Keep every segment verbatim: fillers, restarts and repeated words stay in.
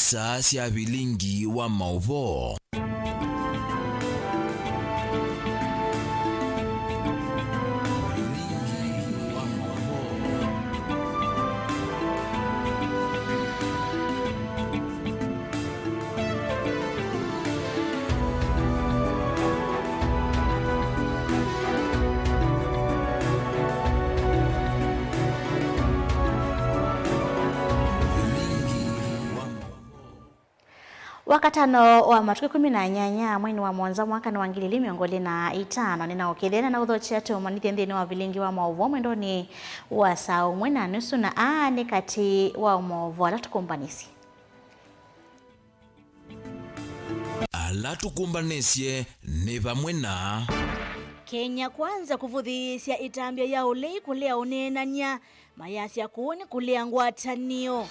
Saa sya vilingi wa maũvoo. Wakatano wa matukũ ĩkũmi na nyanya mweinĩ wa mũonza mwakanĩ wa ngili ili mĩongo ĩlĩ na itano, nĩnaũkĩthya na naũthokya tũmanyĩthye nthĩnĩ wa vilingi wa maũvoo mwendonĩ wa saa ũmwe na nusu, na aa nĩ katĩ wa maũvoo ala tũkũmbanĩsye. Ala tũkũmbanĩsye nĩ vamwe na Kenya Kwanza kũvũthĩĩsya ĩtambya ya ũlei kũlea ũneenany'a, mayasya kũũ nĩ kũlea ngwatanĩo.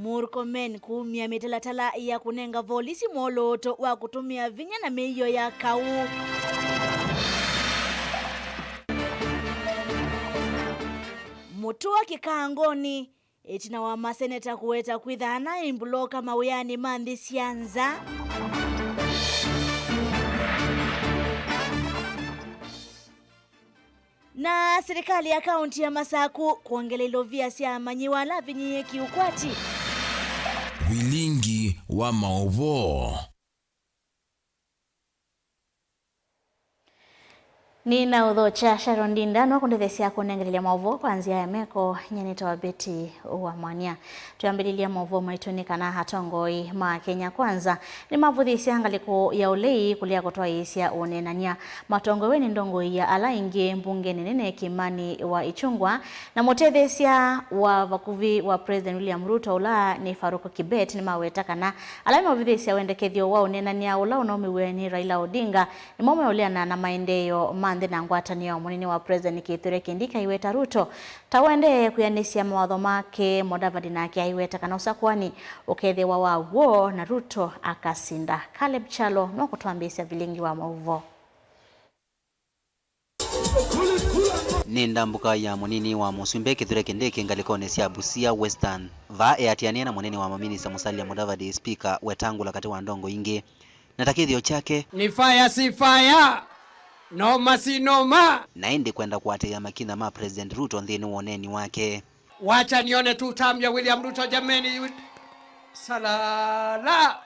Murkomen kumya mĩtalatala ya kũnenga volisi mwolooto wa kũtũmĩa vinya na mĩio ya kaũ. Mũtũa kĩkangonĩ, ĩtina wa maseneta kũweta kwĩtha ana imbuloka mawĩanĩ ma nthĩ sya nza. Na silikalĩ ya kaunti ya Masaku kwongela ilovia sya amanyĩw'a ala avinyĩĩe kĩũkwati. Vilingi wa maũvoo. Nĩnaũthokya Sharon Ndinda, no kũndethesya kũnengelelya maũvoo kwa nzĩa ya meko. Nyie nĩtawa Betty wa Mwania. Twambĩlĩlya maũvoo maitũ nĩ kana atongoi ma Kenya Kwanza nĩmavũthĩĩsya ngalĩko ya ũlei kũlea kũtwaĩĩsya ũneenany'a. Matongoew'e nĩ ndongoi ya ala aingĩ mbungenĩ nene Kimani wa Ichung'wah na mũtetheesya wa vakuvĩ wa President William Ruto, ũla nĩ Farouk Kibet, nĩmaweta kana ala meũvĩthĩĩsya wendekethyo wa ũneenany'a ũla ũnaumĩw'e nĩ Raila Odinga nĩmo meũleana na maendeeo ma nthĩ na ngwatanĩo. Mũnini wa President Kithure Kindiki aiweta Ruto ta ũendee kwĩanĩsya mawatho make. Mudavadi nake aiweta kana ũsakũani ũkethĩwa wa w'o na Ruto akasinda. Caleb Kyalo nũkũtwambĩĩsya vilingi wa maũvoo. Nĩ ndambũka ya mũnini wa mũsumbĩ Kithure Kindiki ngalĩkonĩ sya Busia Western. Vaa eatĩanĩe na mũnini wa maminista Musalia Mudavadi, Spika Wetangula, katĩ wa ndongo ingĩ. Na ta kĩthĩo kyake, ni fire si fire, noma si noma. Na ĩndĩ kwenda kũatĩĩa makinya ma President Ruto nthĩnĩ wa ũneeni wake. Wacha nione tu term ya William Ruto, jameni. Salala.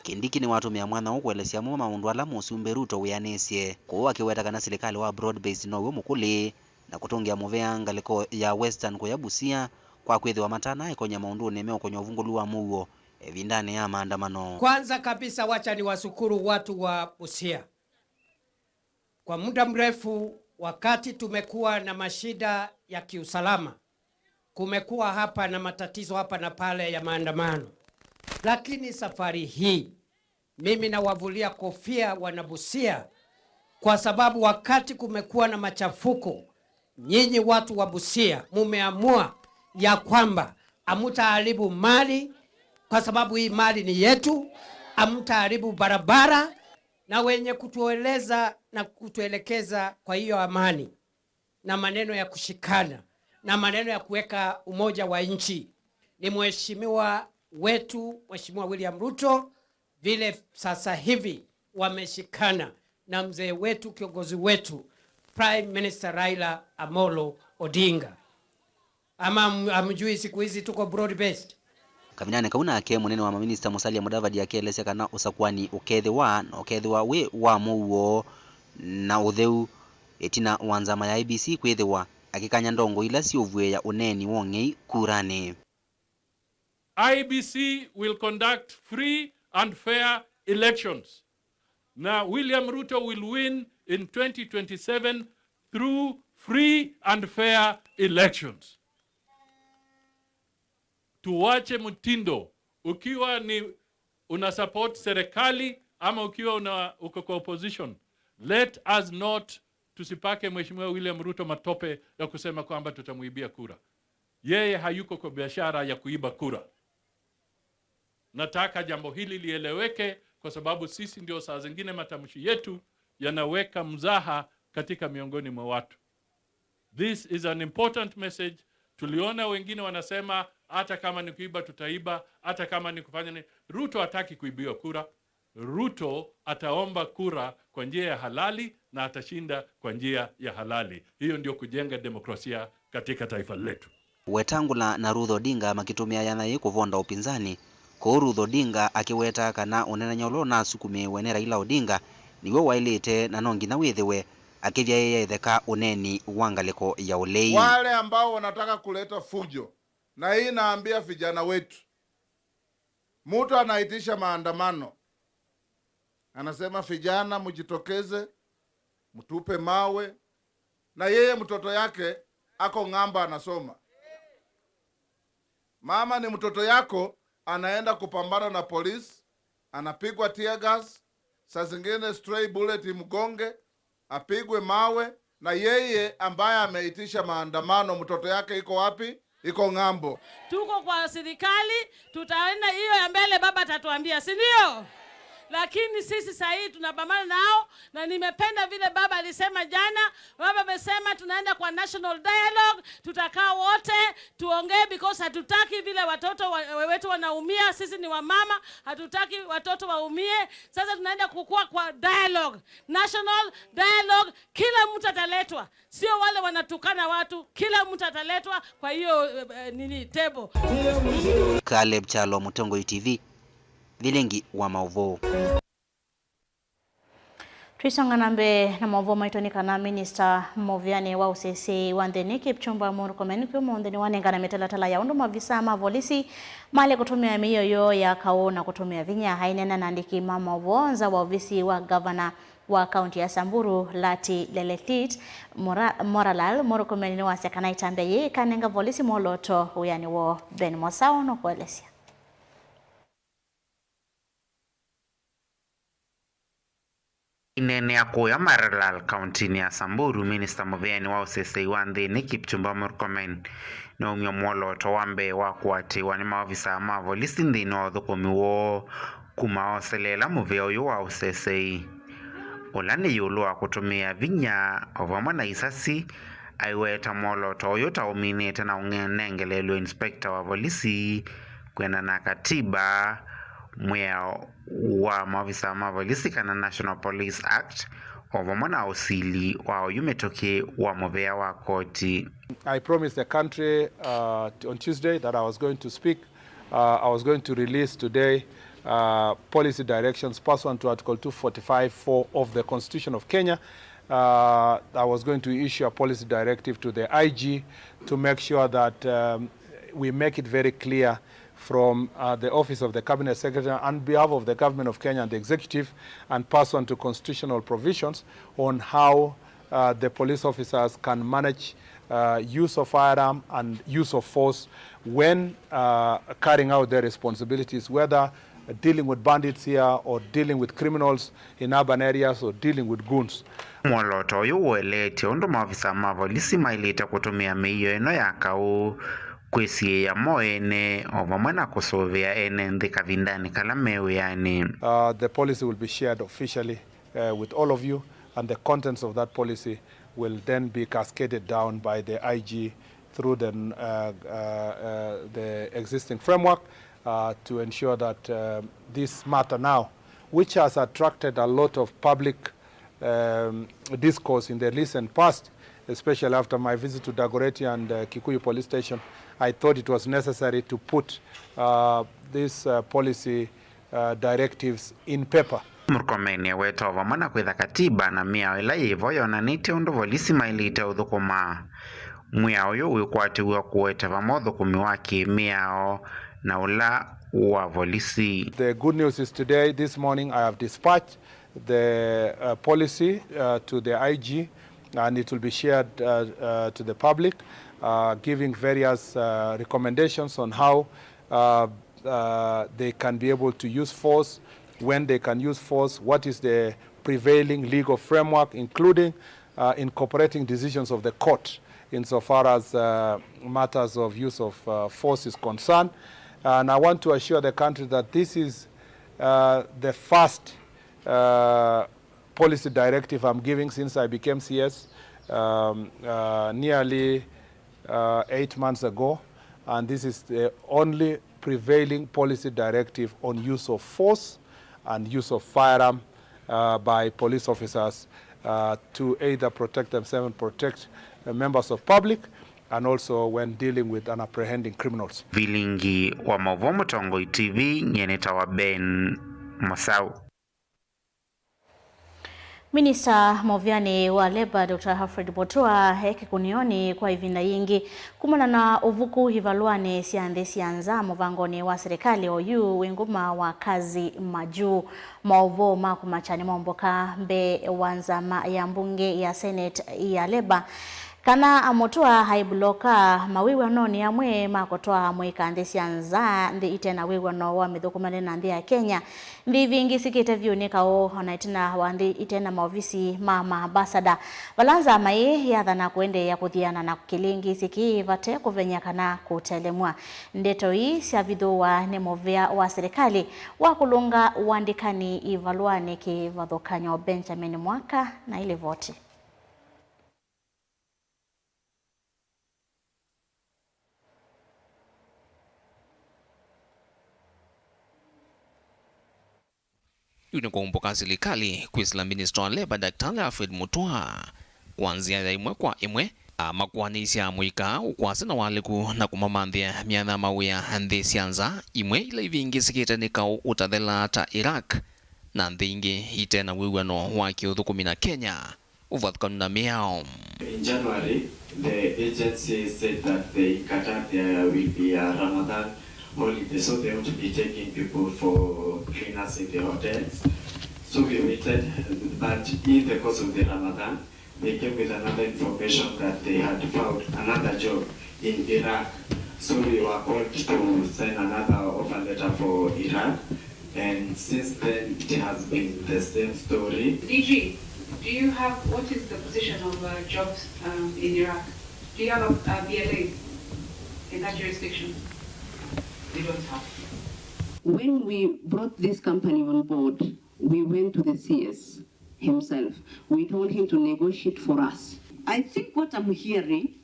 Kindiki nĩwatũmĩa mwanya ũũ kũelesya amwe ma maũndũ ala Mũsumbĩ Ruto wĩanĩsye, kũu akĩweta kana silikalĩ wa broad based now'o mũkũlĩ, na kũtũngĩa mũvea ngalĩko ya Western kũya Busia, kwa kwĩthĩwa matanaekony'a maũndũnĩ meũkony'a ũvungũlu wa mũuo ĩvindanĩ ya maandamano. Kwanza kabisa, wacha niwashukuru watu wa Busia. Kwa muda mrefu, wakati tumekuwa na mashida ya kiusalama, kumekuwa hapa na matatizo hapa na pale ya maandamano. Lakini safari hii, mimi nawavulia kofia wana Busia, kwa sababu wakati kumekuwa na machafuko, nyinyi watu wa Busia mumeamua ya kwamba hamtaharibu mali, kwa sababu hii mali ni yetu, hamtaharibu barabara, na wenye kutueleza na kutuelekeza kwa hiyo amani na maneno ya kushikana na maneno ya kuweka umoja wa nchi ni mheshimiwa wetu, Mheshimiwa William Ruto, vile sasa hivi wameshikana na mzee wetu, kiongozi wetu, Prime Minister Raila Amolo Odinga. Ama am-, amjui siku hizi tuko broad based? Kavindanĩ kau nake, mũnene wa maminista Musalia Mudavadi akeelesya kana ũsakũani ũkethĩwa, na ũkethĩwa wĩ wa mũuo na ũtheu, ĩtina wa nzama ya I E B C kwĩthĩwa akĩkany'a ndongo ila siũvuĩĩa ũneeni wa ũng'ei kuranĩ. I E B C will conduct free and fair elections. Na William Ruto will win in twenty twenty-seven through free and fair elections. Tuwache mtindo, ukiwa ni una support serikali ama ukiwa una, uko kwa opposition, let us not, tusipake Mheshimiwa William Ruto matope ya kusema kwamba tutamuibia kura. Yeye hayuko kwa biashara ya kuiba kura. Nataka jambo hili lieleweke, kwa sababu sisi ndio saa zingine matamshi yetu yanaweka mzaha katika miongoni mwa watu. This is an important message. Tuliona wengine wanasema, "Hata kama ni kuiba, tutaiba, hata kama ni kufanya nini." Ruto hataki kuibiwa kura. Ruto ataomba kura kwa njia ya halali na atashinda kwa njia ya halali. Hiyo ndio kujenga demokrasia katika taifa letu. Wetangula na Ruth Odinga makĩtũmĩa yanya yĩĩ kũvonda ũpinzani, kũu Ruth Odinga akĩweta kana ũneenany'a ũla ũnasukumĩĩwe nĩ Raila Odinga nĩw'o waĩlĩte na no nginya wĩthĩwe akĩthyaĩĩa ĩtheka ũneeni wa ngalĩko ya ũlei. Wale ambao wanataka kuleta fujo, na hii naambia vijana wetu, mtu anaitisha maandamano, anasema, "Vijana mjitokeze, mtupe mawe," na yeye mtoto yake ako ng'ambo anasoma. Mama ni mtoto yako anaenda kupambana na polisi, anapigwa tear gas, saa zingine stray bullet imgonge, apigwe mawe, na yeye ambaye ameitisha maandamano, mtoto yake iko wapi? Iko ng'ambo. Tuko kwa serikali, tutaenda hiyo ya mbele, baba atatuambia, si ndio? Lakini sisi saa hii tunapambana nao, na nimependa vile baba alisema jana. Baba amesema tunaenda kwa national dialogue, tutakaa wote tuongee, because hatutaki vile watoto wa, wetu wanaumia. Sisi ni wamama, hatutaki watoto waumie. Sasa tunaenda kukua kwa dialogue, national dialogue, kila mtu ataletwa, sio wale wanatukana watu, kila mtu ataletwa kwa hiyo, eh, eh, nini, table. Caleb Kyalo, Mũtongoi T V, vilingi wa maũvoo. Twisonga na mbee na maũvoo maitũ nĩ kana minista mũvĩanĩ wa ũseseĩ wa nthĩnĩ Kipchumba Murkomen kwĩ ũmũnthĩ nĩwanengana mĩtalatala ya ũndũ maovisaa ma volisi maĩle kũtũmĩa mĩio yoo ya kaũ na kũtũmĩa vinya. Aineena na andĩki ma maũvoo nza wa ovisi wa ngavana wa kaunti ya Samburu, Lati Leletit Mora-, Moralal, Murkomen nĩwasya kana ĩtambya yĩĩ ĩkanenga volisi mwolooto wĩanĩ woo. Ben Mosao nũkũelesya. Aineenea kũya Maralal, kauntinĩ ya Samburu, minista mũvĩanĩ wa ũseseĩ wa nthĩnĩ Kipchumba Murkomen nĩwaumya mwolooto wa mbee wa kũatĩĩwa nĩ maovisaa ma volisi nthĩnĩ wa ũthũkũmi woo kuma oseleela mũvĩa ũyũ wa ũseseĩ, ũla nĩ ĩũlũ wa kũtũmĩa vinya o vamwe na isasi. Aiweta mwolooto ũyũ ta ũminĩte na ũnengeleelw'e inspector wa volisi kwĩana na katiba, mwĩao wa maovisaa ma volisi kana National Police Act, o vamwe na ũsili wa oyu mĩtũkĩ wa mũvĩa wa koti. I promised the country, uh, t-, on Tuesday that I was going to speak, uh, I was going to release today, uh, policy directions pursuant to Article two forty-five four of the Constitution of Kenya. Uh, I was going to issue a policy directive to the I G to make sure that, um, we make it very clear from, uh, the office of the Cabinet Secretary on behalf of the Government of Kenya and the Executive and pursuant to constitutional provisions on how, uh, the police officers can manage, uh, use of firearm and use of force when, uh, carrying out their responsibilities, whether dealing with bandits here or dealing with criminals in urban areas or dealing with goons. Mwolooto ũyũ ũeleetye ũndũ maovisaa ma volisi maĩlĩte kũtũmĩa mĩio ĩno ya kaũ kwĩsiĩĩa mo ene, o vamwe na kũsũvĩa ene nthĩ kavindanĩ kala me wĩanĩ. Uh, the policy will be shared officially, uh, with all of you, and the contents of that policy will then be cascaded down by the I G through the, uh, uh, uh, the existing framework, uh, to ensure that, uh, this matter now, which has attracted a lot of public, um, discourse in the recent past, especially after my visit to Dagoretti and, uh, Kikuyu Police Station, I thought it was necessary to put, uh, this, uh, policy, uh, directives in paper. Murkomen eweta o vamwe na kwĩtha katiba na mĩao ĩla yĩvo yonanĩtye ũndũ volisi maĩlĩte ũthũkũma. Mwĩao ũyũ wĩkwatĩw'a kũete vamwe ũthũkũmi wa kĩ-mĩao na ũla wa volisi. The good news is today, this morning, I have dispatched the, uh, policy, uh, to the I G, and it will be shared, uh, uh, to the public, uh, giving various, uh, recommendations on how, uh, uh, they can be able to use force, when they can use force, what is the prevailing legal framework, including, uh, incorporating decisions of the court insofar as, uh, matters of use of, uh, force is concerned. And I want to assure the country that this is, uh, the first, uh, policy directive I'm giving since I became C S, um, uh, nearly uh, eight months ago, and this is the only prevailing policy directive on use of force and use of firearm uh, by police officers uh, to either protect themselves and protect uh, members of public, and also when dealing with and apprehending criminals. Vilingi wa Mauvoo Mũtongoi T V, nyie nĩtawa Ben Mũsau. Minista mũvĩanĩ wa Labour, Doctor Alfred Mutua, e kĩkũnĩonĩ kwa ĩvinda yĩngĩ kumana na ũvuku ivalũanĩ sya nthĩ sya nza mũvangonĩ wa serikali oyu wĩ nguma wa Kazi Majuu. Maũvoo ma kũmakya nĩmoombũka mbee wa nzama ya mbunge ya Senate ya Labour kana Mutua aibuloka mawĩw'anonĩ amwe ma kũtwaa amũika nthĩ sya nza, nthĩ ite na wĩw'ano wa mĩthũkũmanĩle na nthĩ ya Kenya. Nthĩ ivĩngĩsĩkĩte vyũ nĩ kaũ, o na ĩtina wa nthĩ ite na maovisi ma maambasada, vala nzama ĩĩ yathana kũendeea kũthiana na kĩlĩngĩsĩ kĩĩ vate kũvenya kana kũtelemw'a. Ndeto ii syavithũwa nĩ mũvĩa wa serikali wa kũlũnga ũandĩkani ivalũanĩ kĩvathũkany'o, Benjamin Mwaka na ilivoti. Yu nĩ kũmbũka silikalĩ kwĩsĩla Minista wa Labour, Daktari Alfred Mutua, kwa nzĩa ya ĩmwe kwa ĩmwe, amakũanĩisye amũika ũkwasya na walĩku na kũmamanthĩa myanya ya mawĩa nthĩ sya nza, imwe ila ivĩngĩsĩkĩte nĩ kaũ ũtathela ta Iraq na nthĩ ingĩ ite na wĩw'ano wa kĩũthũkũmi na Kenya. Ũvathũkanu na mĩao. In January, the agency said that they, in Qatar, there will be a Ramadan holiday, so they won't be taking people for cleaners in the hotels. So we waited, but in the course of the Ramadan, they came with another information that they had found another job in Iraq. So we were called to sign another offer letter for Iraq. And since then, it has been the same story. D G, do you have, what is the position of uh, jobs um, in Iraq? Do you have a, a B L A in that jurisdiction? We don't have. When we brought this company on board, we went to the C S himself. We told him to negotiate for us. I think what I'm hearing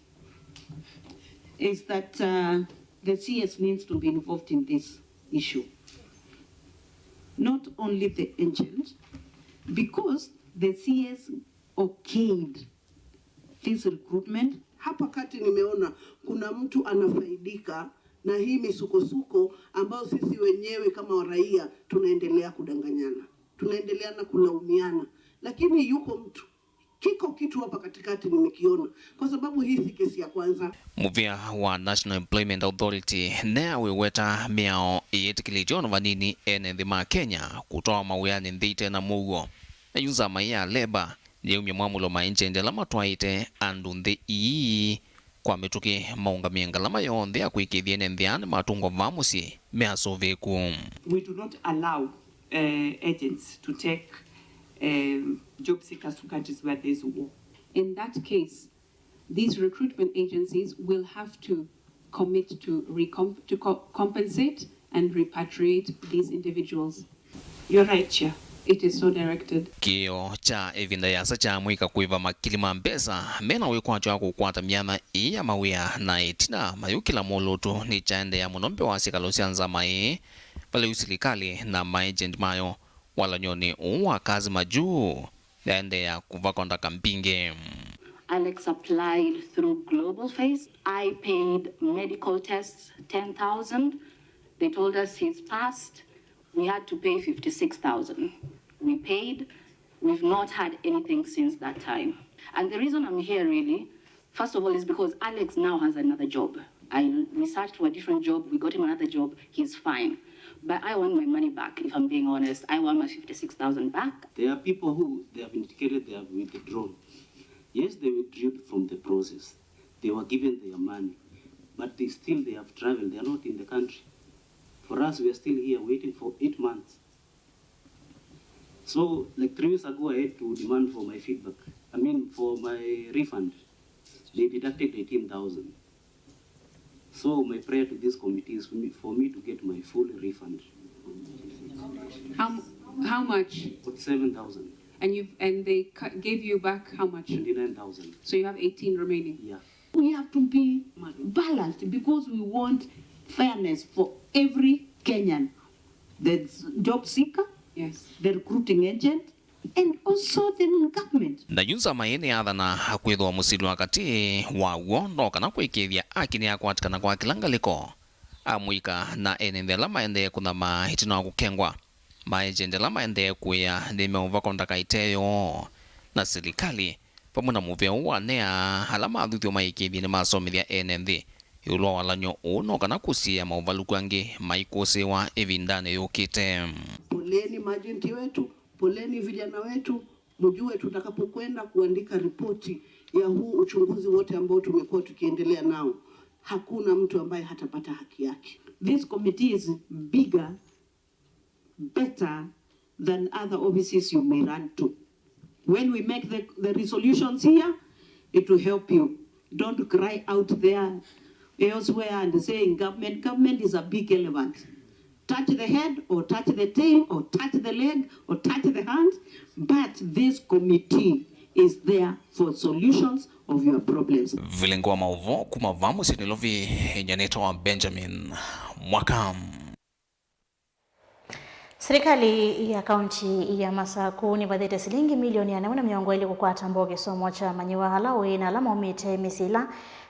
is that uh, the C S needs to be involved in this issue. Not only the agent, because the C S okayed this recruitment. Hapa kati nimeona kuna mtu anafaidika na hii misukosuko ambayo sisi wenyewe kama raia tunaendelea kudanganyana, tunaendelea na kulaumiana, lakini yuko mtu Kiko kitu hapa katikati nimekiona, kwa sababu hii si kesi ya kwanza. Mũvĩa wa National Employment Authority nĩawĩweta mĩao ĩyĩtĩkĩlĩtye ona vanini ene nthĩ ma Kenya kũtwawa mawĩanĩ nthĩ ite na mũuo. Na yu nzama ya Labour nĩyaumya mwamũlo ma agent ala matwaĩte andũ nthĩ ii kwa mĩtũkĩ maũngamĩe ngalama yonthe ya kwĩkĩĩthya ene nthĩ aa nĩmatũngwa vaa mũsyĩ me asũvĩĩku. We do not allow uh, agents to take um, job seekers to countries where there is war. In that case, these recruitment agencies will have to commit to, recomp- to co- compensate and repatriate these individuals. You're right, Chair. It is so directed. Kĩĩo kya ĩvinda yĩasa kya amũika kũĩva makili ma mbesa mena wĩkwatyo wa kũkwata myanya ĩĩ ya mawĩa na ĩtina mayũkĩla mũlũtũ nĩkyaendeea mũno mbee wa syĩkalo sya nzama ĩĩ, vala yu silikalĩ na maagent mayo walany'onĩ ũũ wa Kazi Majuu yaendeea kũvakonda kambingĩ. Alex applied through Global Face. I paid medical tests ten thousand. They told us he's passed. We had to pay fifty-six thousand. We paid. We've not had anything since that time. And the reason I'm here really, first of all, is because Alex now has another job. I researched for a different job. We got him another job. He's fine. But I want my money back, if I'm being honest. I want my fifty-six thousand back. There are people who they have indicated they have withdrawn. Yes, they withdrew from the process. They were given their money. But they still, they have traveled. They are not in the country. For us, we are still here waiting for eight months. So, like three weeks ago, I had to demand for my feedback. I mean, for my refund. They deducted eighteen thousand. So, my prayer to this committee is for me, for me to get my full refund. How, how much? Forty-seven thousand. And you and they cu- gave you back how much? Twenty-nine thousand. So you have eighteen remaining. Yeah. We have to be balanced because we want fairness for every Kenyan, the job seeker, Yes. the recruiting agent, and also the government. Na yu nzama ĩĩ nĩyathana kwĩthĩwa mũsili wa katĩ wa w'o no kana kũĩkĩĩthya aki nĩyakwatĩkana kwa kĩla ngalĩko. Amũika na ene nthĩ ala maendee kũthamaa ĩtina wa kũkengwa, maejenti ala maendee kũĩa nĩ meũvako ndaka ĩte yoo, na silikalĩ vamwe na mũvĩa ũũ wa NEA ala mathuthw'a maĩkĩĩthye nĩmasomethya ene nthĩ ĩũlũ wa walany'o ũũ no kana kũsiĩĩa maũvalũku angĩ maikũsĩĩwa ĩvindanĩ yũkĩte. Poleni maajenti wetu, poleni vijana wetu. Mjue tutakapokwenda kuandika ripoti ya huu uchunguzi wote ambao tumekuwa tukiendelea nao, hakuna mtu ambaye hatapata haki yake. This committee is bigger, better than other offices you may run to. When we make the, the resolutions here, it will help you. Don't cry out there elsewhere and saying government, government is a big elephant. Touch the head or touch the tail or touch the leg or touch the hand, but this committee is there for solutions of your problems. Vilingi wa maũvoo kuma vaa mũsyĩ Nairobi, nyanĩtwa Benjamin Mwaka. Silikalĩ ya kaunti ya Masaku nĩvathĩte silingi milioni ĩana ĩmwe na mĩongo ĩlĩ kũkwata mboo kĩsomo kya amanyĩw'a ala oĩ na ala maumĩte mĩsyĩ ĩla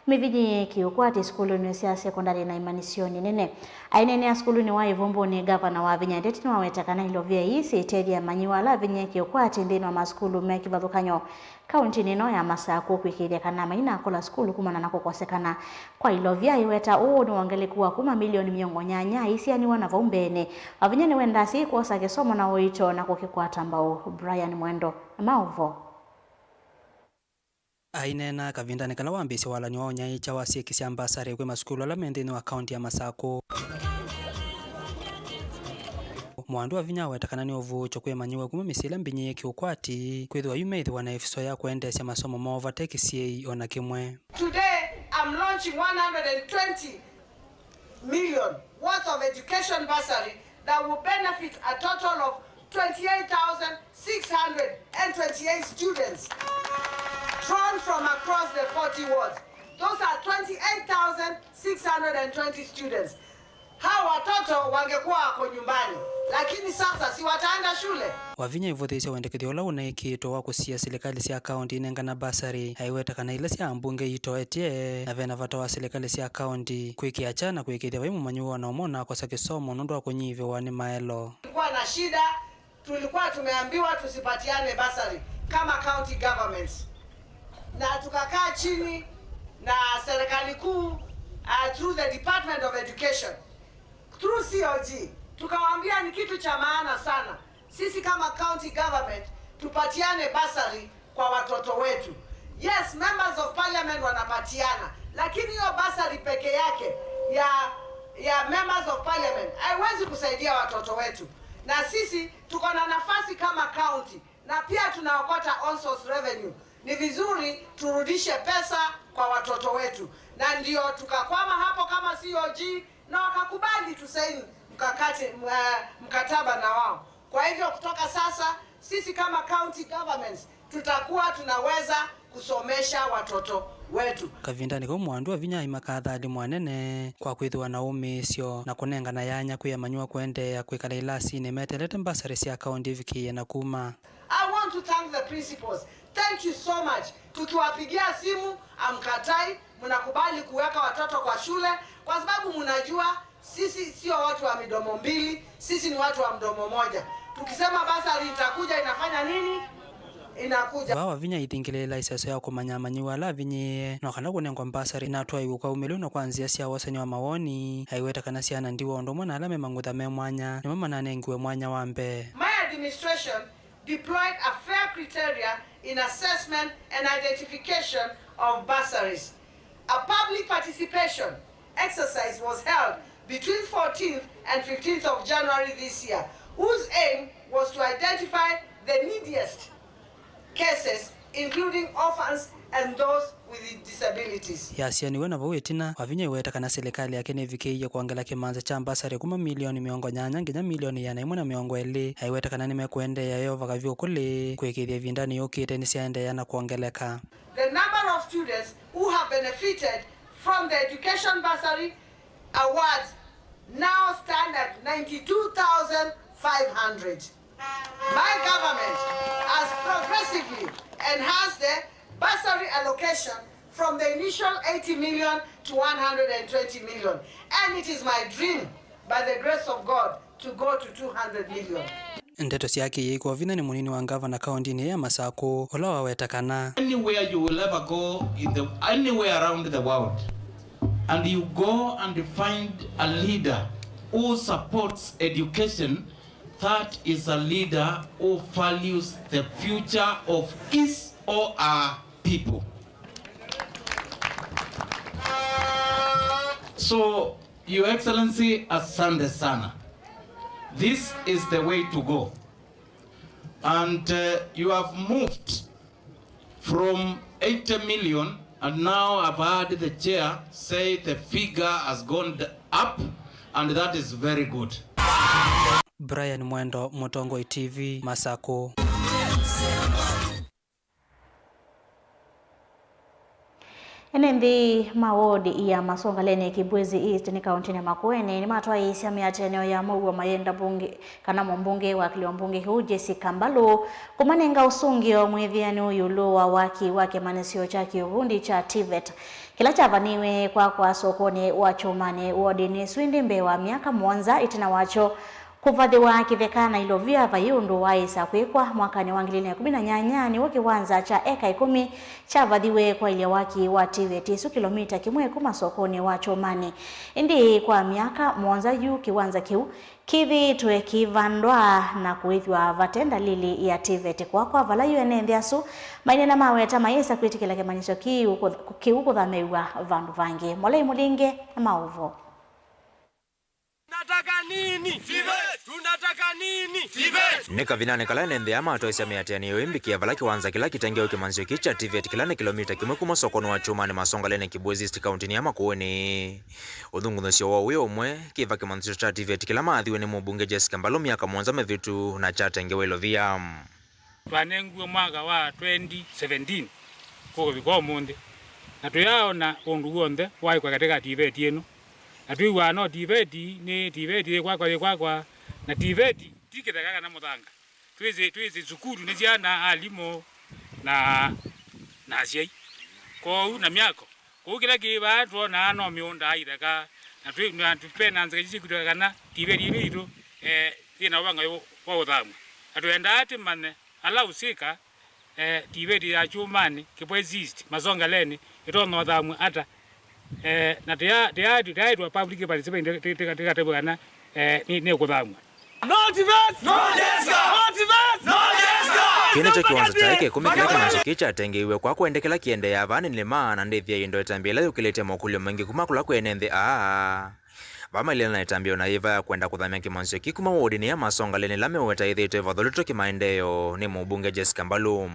mĩvinyĩĩe kĩũkwati sukulunĩ sya sekondalĩ na imanyĩsyonĩ nene. Aineenea sukulunĩ wa Ĩvumbũnĩ, ngavana Wavinya Ndeti nĩwaweta kana ilovia ii syĩtethya amanyĩw'a ala avinyĩĩe kĩũkwati nthĩnĩ wa masukulu me kĩvathũkany'o kauntinĩ ĩno ya Masaku kwĩkĩĩthya kana mainakũla sukulu kumana na kũkosekana kwa ilovia. Aiweta ũũ nĩ wongelekũ wa kuma milioni mĩongo nyanya isianĩwa na vau mbeenĩ. Wavinya nĩwendaa syai kwosa kĩsomo na ũito na kũkĩkwata mbau. Brian Mwendo na maũvoo. Aineena kavindanĩ kala wambĩĩsye walany'o wa ũnyaĩĩkya wa syĩki sya mbasarĩ kwĩ masukulu ala me nthĩnĩ wa kaunti ya Masaku, Mwandu Wavinya aweta kana nĩ ũvuũkyo kwĩ amanyĩw'a kuma mĩsyĩ ĩla mĩvinyĩĩe kĩũkwati kwĩthĩwa yu meĩthĩwa na ĩvuso ya kũendeesya masomo moo vate kĩsiĩĩi o na kĩmwe. Today, I'm launching one hundred and twenty million worth of education bursary that will benefit a total of twenty-eight thousand six hundred and twenty-eight students drawn from across the forty wards. Those are twenty-eight thousand six hundred and twenty students. Hawa watoto wangekuwa wako nyumbani, lakini sasa si wataenda shule? Wavinya aivũthĩĩsya wendekethyo ũla ũnaĩkĩĩtwe wa kũsiĩĩa silikalĩ sya kaũnti inengana mbasarĩ. Aiweta kana ila sya ambunge itoetye, na vena vata wa silikalĩ sya kaũnti kwĩkĩa kya na kũĩkĩĩthya vai mũmanyĩw'a o na ũmwe ũnakosa kĩsomo nũndũ wa kũnyivĩwa nĩ maelo. Kulikuwa na shida, tulikuwa tumeambiwa tusipatiane bursary kama county governments, na tukakaa chini na serikali kuu, uh, through the Department of Education, through C O G, tukawaambia ni kitu cha maana sana sisi kama county government tupatiane bursary kwa watoto wetu. Yes, members of parliament wanapatiana, lakini hiyo bursary peke yake ya, ya members of parliament haiwezi kusaidia watoto wetu, na sisi tuko na nafasi kama county, na pia tunaokota on source revenue. Ni vizuri turudishe pesa kwa watoto wetu, na ndio tukakwama hapo kama C O G, na wakakubali tusaini mkakati, eh, mkataba na wao. Kwa hivyo kutoka sasa sisi kama county governments tutakuwa tunaweza kusomesha watoto wetu. Kavindanĩ kau Mwandu Wavinya aimaka athali mwanene kwa kwĩthĩwa na ũmĩĩsyo na kũnengana yanya kwĩ amanyĩw'a kũendeea kwĩkala ilasinĩ meteelete mbasarĩ sya kaũnti ivikĩĩe na kuma. I want to thank the principals. Thank you so much. Tukiwapigia simu, amkatai, mnakubali kuweka watoto kwa shule kwa sababu mnajua sisi sio watu wa midomo mbili, sisi ni watu wa mdomo moja. Tukisema bursary itakuja, inafanya nini? Inakuja. Vaa Wavinya aithingĩlĩĩla ĩseso ya kũmanya amanyĩw'a ala avinyĩĩe no kana kũnengwa mbasarĩ na atwaĩwe kwa ũmĩlĩu na kwa nzĩa sya wosany'a wa mawoni. Aiweta kana syana ndiwa ũndũ ũmwe na ala me mang'utha me mwanya nĩmo mananengiwe mwanya wa mbee. My administration deployed a fair criteria in assessment and identification of bursaries. A public participation exercise was held between fourteenth and fifteenth of January this year, whose aim was to identify the neediest cases including orphans and those with disabilities. Yasianiw'e na vau ĩtina wa vinya ĩweta kana silikalĩ yake nĩvikĩĩie kwongela kĩmanza kya mbasarĩ kuma milioni mĩongo nyanya nginya milioni ĩana ĩmwe na mĩongo ĩlĩ. Aiweta kana nĩmekũendeea yo vaka vyũ kũlĩ kwĩkĩĩthya ĩvindanĩ yũkĩte nĩsyaendeea na kwongeleka. The number of students who have benefited from the education bursary awards now stand at ninety-two thousand five hundred. My government has progressively enhanced the bursary allocation from the initial eighty million to one hundred and twenty million, and it is my dream, by the grace of God, to go to two hundred million. Ndeto syake iĩkwa vinya nĩ mũnini wa ngavana kaũntĩnĩ ya Masakũ, ũla waweta kana, Anywhere you will ever go in the, anywhere around the world, and you go and find a leader who supports education, that is a leader who values the future of his or her people. So, Your Excellency, asante sana. This is the way to go. And, uh, you have moved from eighty million, and now I've heard the chair say the figure has gone d-, up, and that is very good. Brian Mwendo, Mũtongoi T V, Masakũ. Ene nthĩ ma ward ya Masongaleni Kibwezi East nĩ kaũntĩnĩ ya Makueni nĩmatwaĩĩsya mĩatĩanĩo ya mũuo mayenda mbunge, kana mũmbunge wa kĩlĩo mbunge kĩu Jessica Mbalu kũmanenga ũsũngĩo mwĩthĩanĩu ĩũlũ wa waki wa kĩmanyĩsyo kya kĩũvundi kya TVET kĩla kyavanĩiwe kwakwa sokonĩ wa Kyũmanĩ wodinĩ ĩsu, ĩndĩ mbee wa myaka mũonza ĩtina wakyo kũvathĩwa kĩtheka na ilovia vai ũndũ waaĩsa kwĩkwa mwakanĩ wa ngili ilĩ na ĩkũmi na nyanya, nĩw'o kĩwanza kya eka ĩkũmi kyavathiwe kwaĩlya waki wa TVET ĩsu kĩlomita kĩmwe kuma sokonĩ wa Kyũmanĩ. Ĩndĩ kwa myaka mũonza yu kĩwanza kĩu kĩthĩĩtwe kĩivandwa na kũĩthw'a vate ndalili ya TVET kwakwa, vala yu ene nthĩ asu maineena maweta mayĩsa kwĩtĩkĩla kĩmanyĩsyo kĩu kũth-, kĩu kũthamĩw'a vandũ vangĩ. Molei Mũlinge na maũvoo. Tunataka nini? TVET! Tunataka nini? TVET! Nĩ kavindanĩ kala ene nthĩ aa matwaĩsya mĩatĩanĩo ĩmbĩkĩa vala kĩwanza kĩla kĩtengewe kĩmanyĩsyo kĩĩ kya TVET kĩla nĩ kĩlomita kĩmwe kuma sokonĩ wa Kyũmanĩ Masongaleni Kibwezi East kaũntĩnĩ ya Makueni. Ũthũngũthĩsyo woo wĩ ũmwe kĩva kĩmanyĩsyo kya TVET kĩla maathiwe nĩ mũmbunge Jessica Mbalu myaka mũonza mĩvĩtu na kyatengewe ilovia. Twanengiwe mwaka wa twenty seventeen kũvika ũmũnthĩ, na tũyaaona ũndũ w'onthe waĩkwa katĩ ka TVET ĩno. Na twĩw'aa no TVET, nĩ TVET yĩ kwakwa, yĩ kwakwa, na TVET ti kĩtheka kana mũthanga. Twĩsĩ, twĩsĩ sukulu nĩ syana, alimũ, na, na asyai. Kwoou na myako. Kwoou kĩla kĩ vaa twonaa no mĩũnda itheka, na twĩ, na twĩ, ve na nzika isu syĩkwĩtĩka kana TVET ĩno yitũ, eh, yĩ na ũvanga wa ũthamw'a. Na twendaa tũmanye ala ũsika, eh, TVET ya Kyũmanĩ, Kibwezi East, Masongaleni, ĩtonya ũthamw'a ata. Eh, na tũya, tũya, tũyaĩtwa public participate, tĩ-, tĩ-, tĩ-, tĩkatavw'a kana, eh, nĩ, nĩkũthamw'a. No TVET! No Jessica! No TVET! No Jessica! Kĩĩ nĩkyo kĩwanza kyaĩ kya ĩkũmi kĩla kĩmanyĩsyo kĩĩ kyatengeiwe kwa kwendekela kĩendeea vaa nĩ nĩma, na ndĩthĩa ĩndo ĩtambya ĩla yũkĩlĩtye mokũlyo maingĩ kuma kũla kwĩ ene nthĩ aa. Vaa mailĩla na ĩtambya o na yĩva ya kwenda kũthamya kĩmanyĩsyo kĩĩ kuma wodinĩ ya Masongaleni ĩla meweta ĩthĩĩtwe ĩvathũlĩtwe kĩmaendeeo nĩ mũmbunge Jessica Mbalu.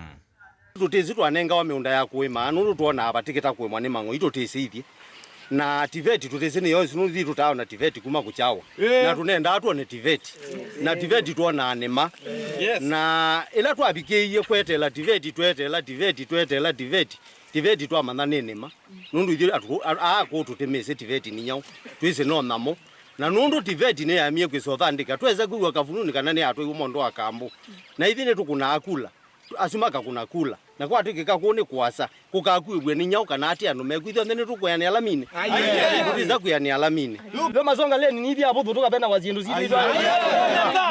Tũtĩsĩ twanengawa mĩũnda ya kũĩma, nũndũ twonaa vatĩkĩta kũĩmwa nĩ mang'oi, tũtĩsĩ ithyĩ. Na TVET tũtĩsĩ nĩyo ĩsu, nũndũ ithyĩ tũtaaona TVET kuma kũkyawa. Ĩĩ. Na tũnendaa twone TVET. Na TVET twonaa nĩma. Yes. Na ĩla twavikĩie kweteela TVET, tweteela TVET, tweteela TVET, TVET twamanya nĩ nĩma. Nũndũ ithyĩ atũ-, a-, aa kũũ tũtĩmĩsĩ TVET nĩ nyaũ. Twĩsĩ no nyamũ. Na nũndũ TVET nĩyaemie kwĩsa ũthandĩka, twesa kwĩw'a kavununi kana nĩyatwaiwe mondo wa kambũ. Na ithyĩ nĩtũkũnaa kula. Asu makakũna kula. Na kwatw'ĩkĩka kũũ nĩ kũasa, kũkakuĩw'e nĩ nyaũ kana atĩ andũ mekw'o, ithyonthe nĩtũkũĩanĩa laminĩ. Tũtĩsa kwĩanĩa laminĩ. Leo Masongaleni, nĩ ithyĩ avũthũ tũkapenawa syĩndũ sitũ itwaĩ.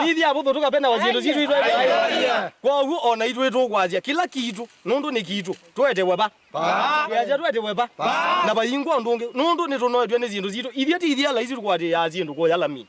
Nĩ ithyĩ avũthũ tũkapenawa syĩndũ sitũ itwaĩ. Kwoou o naitũ nĩtũkwasya kĩla kitũ, nũndũ nĩ kitũ. Tũetewe va? Vaa. Twĩasya tũetewe va? Vaa. Na vayingwa ũndũ ũngĩ, nũndũ nĩtũnoetw'e nĩ syĩndũ sitũ. Ithyĩ ti ithyĩ ala isu tũkwatĩĩaa syĩndũ kũya laminĩ.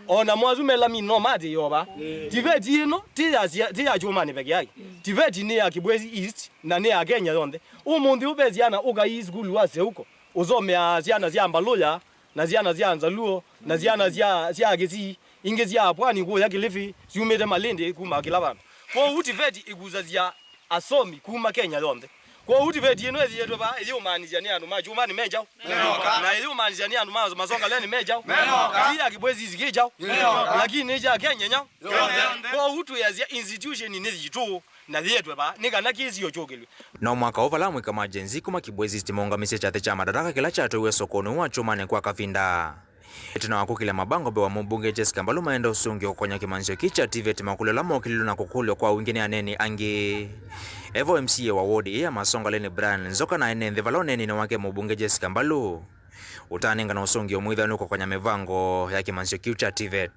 O namo asu me laminĩ no matĩĩe o vaa. TVET ĩno ti ya sia-, ti ya Kyũmanĩ peke yake. TVET nĩ ya Kibwezi East na nĩ ya Kenya yonthe. Ũmũnthĩ ũũ ve syana ũkai sukulu wa Seuko, ũsomeaa syana sya Mbaluya, na syana sya Nzaluo, na syana sya, sya Kisii, ingĩ sya Pwani kũya Kilifi, syumĩte Malindi kuma kĩla vandũ. Kwoou TVET ĩkusasya asomi kuma Kenya yonthe. Kwoou TVET ĩno ĩthiĩtwe vaa ĩyĩũmaanisya nĩ andũ ma Kyumani me kyaũ? Menoka. Na ĩyĩũmaanisya nĩ andũ ma Masongaleni me kyaũ? Menoka. Ti ya Kibwezi ĩsu kĩ kyaũ? Menoka. Lakini nĩ kya Kenya nyaũ? Yonthe. Kwoou twĩasya institution nĩ yitũ na yĩtwe vaa nĩ kana kĩsio kyũkĩlw'e. No mwaka ũũ vala amũika ma Gen Z kuma Kibwezi East maũngamisye kyathĩ kya Madaraka kĩla kyatũiwe sokonĩ wa Kyumani kwa kavinda. Ĩtina wa kũkĩlya mabango mbee wa mũmbunge Jessica Mbalu maenda ũsũngĩo kũkonya kĩmanyĩsyo kĩĩ kya TVET, makũlyo ala mokĩlilwe na kũkũlw'a kwa wingĩ nĩ aneeni angĩ. Evo MCA wa ward ĩĩ ya Masongaleni Brian Nzoka na ene nthĩ vala ũneeninĩ wake mũmbunge Jessica Mbalu ũtanengana ũsũngĩo mwĩthanu kũkonya mĩvango ya kĩmanyĩsyo kĩu kya TVET.